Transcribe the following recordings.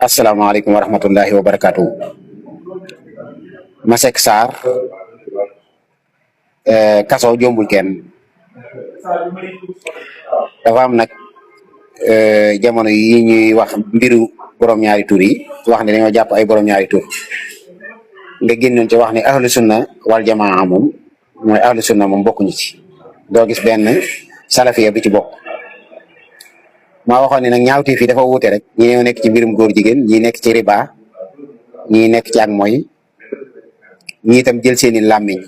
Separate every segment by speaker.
Speaker 1: asalaamaaleykum wa rahmatullahi wa barakaatu. Masek Sarr kaso jombul kenn dafa am nag jamono yi ñuy wax mbiru borom ñaari tur yi wax ne dañoo jàpp ay borom ñaari tur nga génnoon ci wax ne ahlu sunna wal jamaa moom mooy ahlu sunna moom bokkuñu ci doo gis benn salafiya bi ci bokk. maa waxoon ne nag ñaawteef yi dafa wuute rek ñi ñoo nekk ci mbirum góor jigéen ñi nekk ci riba ñi nekk ci ak mooy ñi itam jël seeni làmmiñ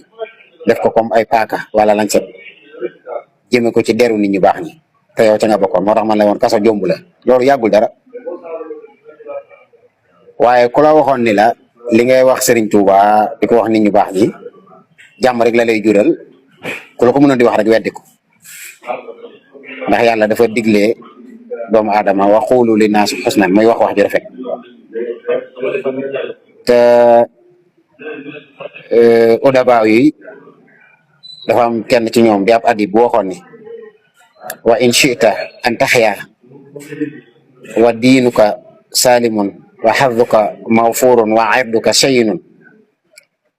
Speaker 1: def ko comme ay paaka wala lañ set jëme ko ci deru nit ñu baax ñi te yow ca nga bokkoon moo tax man la woon kaso jomb la loolu yàggul dara waaye ku la waxoon ni la li ngay wax Serigne Touba di ko wax nit ñu baax ñi jàmm rek la lay jural ku la ko mënoon di wax rek weddi ko ndax yàlla dafa digle doomu aadama waxulu li naas xusnan mooy wax ju rafet te udabaaw yi dafa am kenn ci ñoom di ab adib bu waxoon ni wa in chita an taxya wa diinuka salimun wa xadduka mawfurun wa irduka sayinun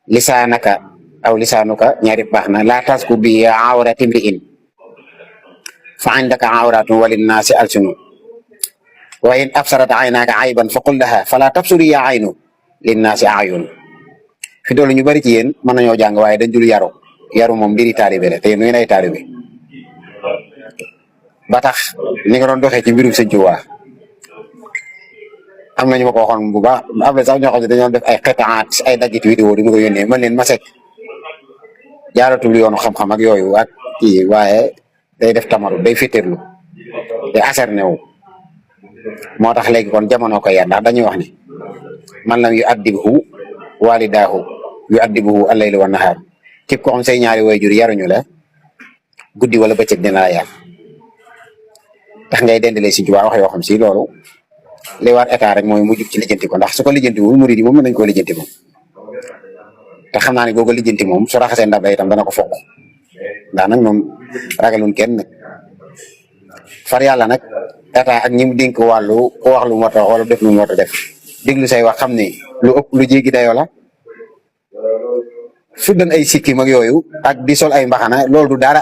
Speaker 1: lisaanaka aw lisaanuka ñaari baax na laa tasku bi awrati mri'in fa indaka awratun wa linnaasi alsunu wa in absarat aynaka ayban fa qul laha fala tabsuri ya aynu linnaasi ayun fi doolu ñu bari ci yéen mën nañoo jàng waaye dañ dul yaru moom mbiri taalibe la te yéen ngeen ay taalibe ba tax ni nga doon doxee ci mbirum Sëñ Tuubaa am nañu ma ko waxoon bu baax am na sax ñoo xam ne dañoo def ay xetaat ay daggit vidéo di ma ko yónnee man leen Masek jaaratul yoonu xam-xam ak yooyu ak kii waaye day def tamaru day féeteerlu day acerné wu moo tax léegi kon jamono ko yar ndax dañuy wax ni man lam yu addibhu walidaahu yu addibhu al-laylu wa nahaar képp ko xam say ñaari waajur yaruñu la guddi wala bëccëg dina la yar tax ngay dendale Sëñ Tuubaa wax yoo xam si loolu li war état rek mooy mu jug ci lijjanti ko ndax su ko lijjantiwul murid yi moom mën nañu koo lijjanti moom te xam naa ne googu lijjanti moom su raxasee ndab itam dana ko fokk ndax nag moom ragalun kenn nag far yàlla nag état ak ñi mu dénk wàllu ko wax lu mot a wax wala def lu mot a def déglu say wax xam ne lu ëpp lu jéggi dayoo la fuddan ay sikkim ak yooyu ak di sol ay mbaxana loolu du dara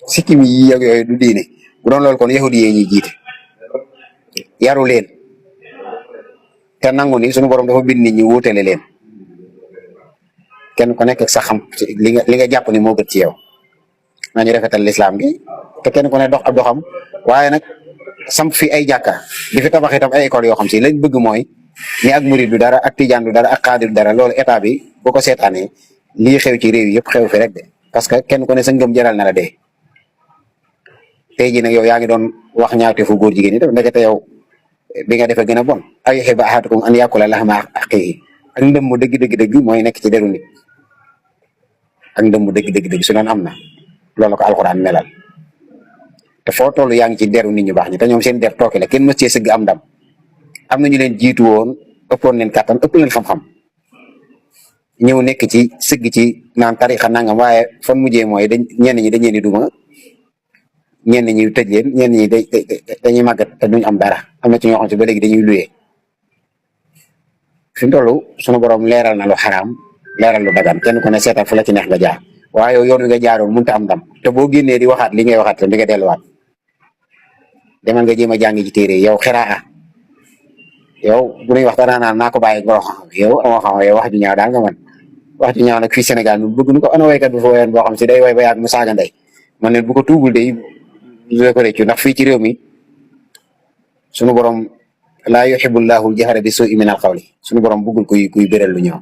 Speaker 1: sikkim yi ak yooyu du diine bu doon loolu kon yahudi yi ñuy jiite yaru leen te nangu ni sunu borom dafa bind nit ñi wuutale leen kenn ku nekk sa xam li nga jàpp ni moo gën ci yow nañu rafetal lislaam gi te kenn ku ne dox ab doxam waaye nag samp fi ay jàkka di fi tabax itam ay école yoo xam si lañ bëgg mooy ni ak murid du dara ak tijaan du dara ak xaadir du dara loolu état bi boo ko seetaanee lii xew ci réew yi yëpp xew fi rek de parce que kenn ku ne sa ngëm jaral na la dee tey jii nag yow yaa ngi doon wax ñaawte fu góor jigéen ñi def ndekete yow bi nga defee gën a bon ay yuhibbu ahadukum an yakula lahma axiihi ak ndëmm dëgg mooy nekk ci deru nit ak ndëmm dëgg su doon am na loolu ko alxuraan melal te foo toll yaa ngi ci deru nit ñu baax ñi te ñoom seen der tooke la kenn mës cee sëgg am ndam am na ñu leen jiitu woon ëppoon leen kàttan ëpp leen xam-xam ñëw nekk ci sëgg ci naan tarixa nangam waaye fan mujjee mooy ñenn ñi dañ leen di duma ñenn ñi tëj leen ñenn ñi dañuy màggat te duñ am dara am na ci ñoo xam si ba léegi dañuy luyee fi mu toll sunu borom leeral na lu xaraam leeral lu dagan kenn ku ne seetal fu la ci neex nga jaar waaye yow yoon wi nga jaaroon mënut a am ndam te boo génnee di waxaat li ngay waxaat te di nga delluwaat demal nga jéem a jàng ci téere yow xiraa yow bu ñuy wax dara naan naa ko bàyyi ngoro xam yow amoo xam yow wax ju ñaaw daal nga man wax ju ñaaw nag fii Sénégal ñu bëgg nu ko ana waykat bu fa woyoon boo xam si day way ba yàgg mu saaga ndey man ne bu ko tuubul day lu ko réccu ndax fii ci réew mi sunu borom laa yuhibbu llaahu al-jahra bi suu'i min al-qawli sunu borom bëggul kuy béral lu ñaaw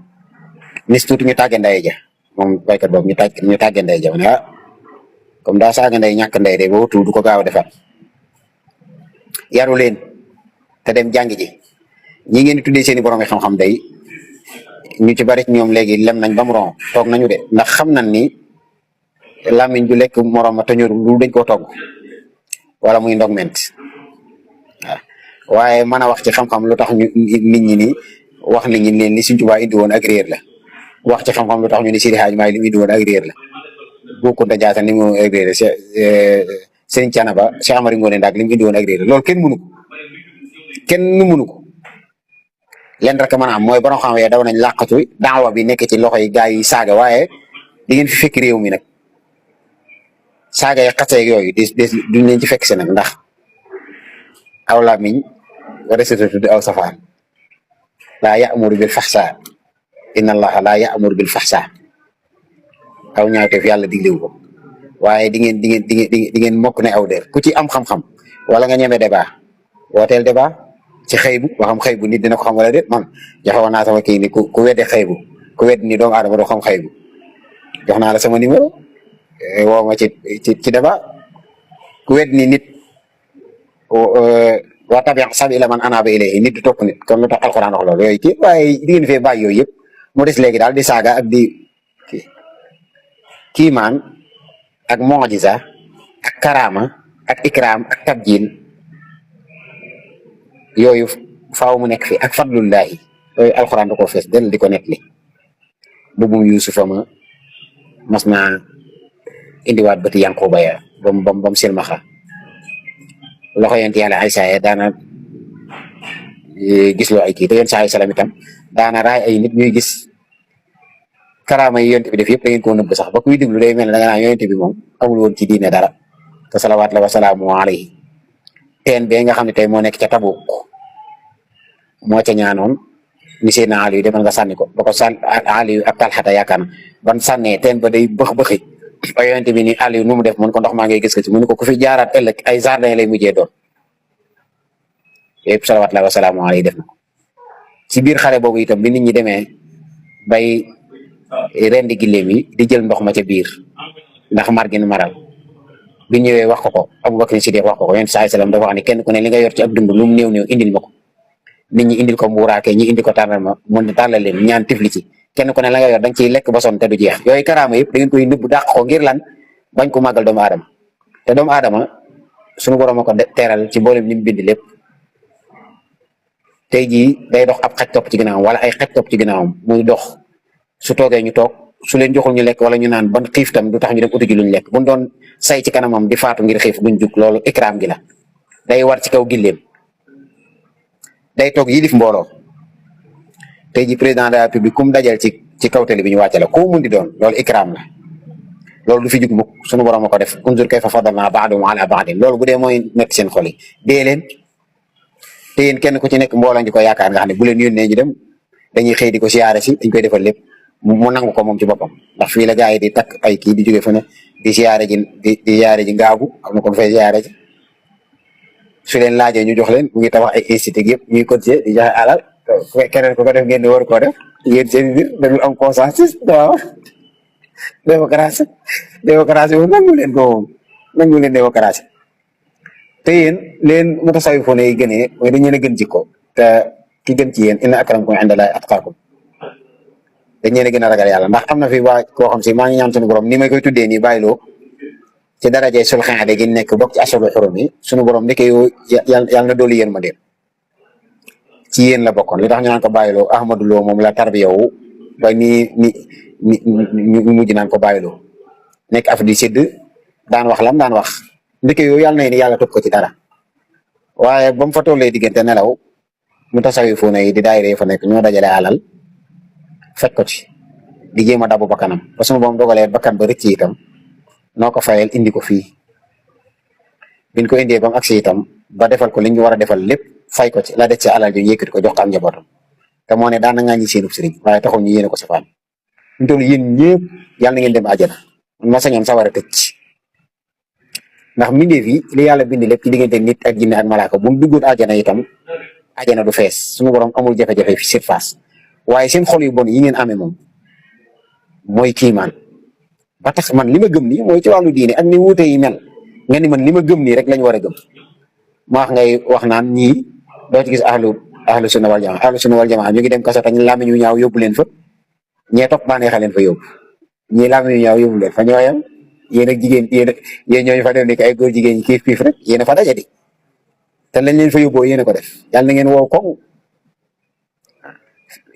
Speaker 1: nis tuuti ñu tàgge ndey ja moom baykat boobu ñu tàgge ndey ja ne comme daa saaga ndey ñàkk ndey de boo tuut du ko gaaw a defar yaru leen te dem jàng ji ñi ngeen di tuddee seen i borom yi xam-xam day ñu ci bari ñoom léegi lem nañ ba mu ron toog nañu de ndax xam nañ ni làmmiñ du lekk morom te ñor lu dañ koo togg wala muy ndog ment waaw waaye mën a wax ci xam-xam lu tax ñu nit ñi ni wax nit ñi leen ni Sëñ Tuubaa indi woon ak réer la wax ci xam-xam lu tax ñu ni Seydi Hadji Malick li mu indi woon ak réer la Bou Kounta Ndiassane li mu ak réer la Serigne Thiénaba Cheikh Amary Ngoné Ndak li mu indi woon ak réer la loolu kenn mënu ko leen rek mën a am mooy borom xam daw nañ làqatu daawa bi nekk ci loxo yi gaa yi saaga waaye di ngeen fi fekk réew mi nag saaga yi xaseeg yooyu duñ leen ci fekk si nag ndax aw làmmiñ reseta tudd aw safaan laa ya'muru bil fahsha inna allaha laa ya'muru bil fahsha aw ñaawteef yàlla diglewu ko waaye di ngeen mokk ne aw der ku ci am xam-xam wala nga ñeme débat wooteel débat ci xëybu ba xam xëybu nit dina ko xam wala déet man joxoon naa sama kii ni ku wedde xëybu ku wedde ni doomu aadama doo xam xëybu jox naa la sama numéro woo ma ci débat ku wedde ni nit wa tabi' sabila man anaba ilayhi nit du topp nit kon lu tax alxuraan wax loolu yooyu kii waaye di ngeen fee bàyyi yooyu yëpp mu des léegi daal di saaga ak di kiimaan ak mu'jiza ak karama ak ikram ak tabjil yooyu faaw mu nekk fi ak fadlullahi yooyu alxuraan da koo fees del di ko nettali bubum yusufa ma mas naa indiwaat bëti yanquba ya bam silmaxa loxo yent yàlla Aysa ya daana gis loo ay kii te yéen saa salaam itam daana raay ay nit ñuy gis karaama yi yonent bi def yëpp da ngeen koo nëbb sax ba kuy déglu day mel ne da nga naan yonent bi moom amul woon ci diine dara te salawaat la wa salaamu alayhi teen bee nga xam ne tey moo nekk ca Tabuk moo ca ñaanoon ni Seydina Aliyu demal nga sànni ko ba ko Aliyu ak Talxata yaakaar na ban sànnee teen ba day bëx-bëxi ba yonent bi ni Aliyu nu mu def mun ko ndox maa ngay gis ko ci mu ne ko ku fi jaaraat ëllëg ay jardin lay mujjee doon yëpp salawaat la wa salaamu alayhi def na ko ci biir xare boobu itam bi nit ñi demee bay rendi gileem yi di jël ndox ma ca biir ndax mar gi nu maral bi ñëwee wax ko Abubakar Sidiq wax ko yonent saa salaam dafa wax ne kenn ku ne li nga yor ci ak dund lu mu néew néew indil ma ko nit ñi indil ko mbuuraake ñi indi ko tànnal ma mun tàllal leen ñaan tifli ci kenn ku ne la nga yor da nga ciy lekk ba sonn te du jeex yooyu karaama yëpp da ngeen koy nëbb dàq ko ngir lan bañ ko màggal doomu aadama te doomu aadama suñu borom a ko teeral ci mboolem li mu bind lépp tey jii day dox ab xaj topp ci ginnaawam wala ay xaj topp ci ginnaawam muy dox su toogee ñu toog su leen joxul ñu lekk wala ñu naan ban xiif tam du tax ñu dem uti ji luñ lekk buñ doon say ci kanamam di faatu ngir xiif duñ jug loolu ikraam gi la day war ci kaw gilleem day toog yilif mbooloo tey ji président de la République kum dajal ci kaw télé bi ñu wàcce la koo mun di doon loolu ikraam la loolu du fi jug mukk suñu borom a ko def unzur kayfa faddalnaa ba'dahum alaa ba'din loolu bu dee mooy nekk seen xol yi dee leen te yéen kenn ku ci nekk mbooloo di ko yaakaar nga xam ne bu leen yónnee ñu dem dañuy xëy di ko siyaare si dañ koy defal lépp mu nangu ko moom ci boppam ndax fii la gars yi di takk ay kii di jóge fu ne di siyaare ji di siyaare ji ngaabu am na ko fay siyaare ji su leen laajee ñu jox leen mu ngi tabax ay institut yëpp ñuy cotiser di joxe alal keneen ku ko def ngeen di war koo def yéen seen biir dañu am consensus waaw démocratie moom nangu leen ko moom nangu leen démocratie te yéen leen mutasawwifoon yi gënee mooy dañu leen a gën jikko te ki gën ci yéen inna akramakum indallaahi atqaakum dañ leen a gën a ragal yàlla ndax am na fi waa koo xam si maa ngi ñaan suñu borom ni may koy tuddee nii bàyyiloo ci darajay sul xaade gi nekk bokk ci ashhurul hurum yi suñu borom ndeke yoo yàlla na doolu yéen ma dem ci yéen la bokkoon li tax ñu naan ko bàyyiloo Ahmadu Lo moom la tarbiyawu ba ni ñu mujj naan ko bàyyiloo nekk af di sédd daan wax lam daan wax ndeke yoo yàlla na ni yàlla topp ko ci dara waaye ba mu fa tollee diggante nelaw mu tasawifuuna yi di daayira yi fa nekk ñoo dajale alal fekk ko ci di jéem a dabu bakkanam ba sunu boom dogalee bakkan ba rëcc itam noo ko fayal indi ko fii biñ ko indee ba mu agsi itam ba defal ko li ñu war a defal lépp fay ko ci la des ci alal ji yëkkati ko jox ko am njabootam te moo ne daan na ngaa ñi seenub sëriñ waaye taxul ñu yéene ko safaan ñu toll yéen ñëpp yàlla na ngeen dem àjjana man ma sañoon sawar a tëj ndax mbindeef yi li yàlla bind lépp ci diggante nit ak jinne ak malaaka bu mu duggoon àjjana itam àjjana du fees suñu borom amul jafe-jafe fi surface waaye seen xol yu bon yi ngeen amee moom mooy kiimaan ba tax man li ma gëm nii mooy ci wàllu diine ak ni wuute yi mel nga ni man li ma gëm nii rek lañ war a gëm ma wax ngay wax naan ñii doo ci gis ahlu sunna wal jamaa ñu ngi dem kaso tañ làmmiñ yu ñaaw yóbbu leen fa ñee topp bànneexa leen fa yóbbu ñii làmmiñ yu ñaaw yóbbu leen fa ñooyam yéen ak jigéen yéen ñooñu fa dem ni ay góor jigéen ñi kiif kiif rek yéen a fa daje di te lañ leen fa yóbboo yéen a ko def yàlla na ngeen wow koŋ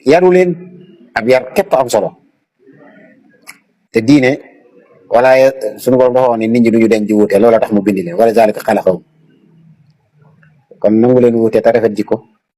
Speaker 1: yaru leen ab yar képp am solo te diine wala suñu borom dafa wax ne nit ñi duñu denc di wuute loola tax mu bindi leen wala zalika xalaqahum kon nangu leen wuute te rafet jikko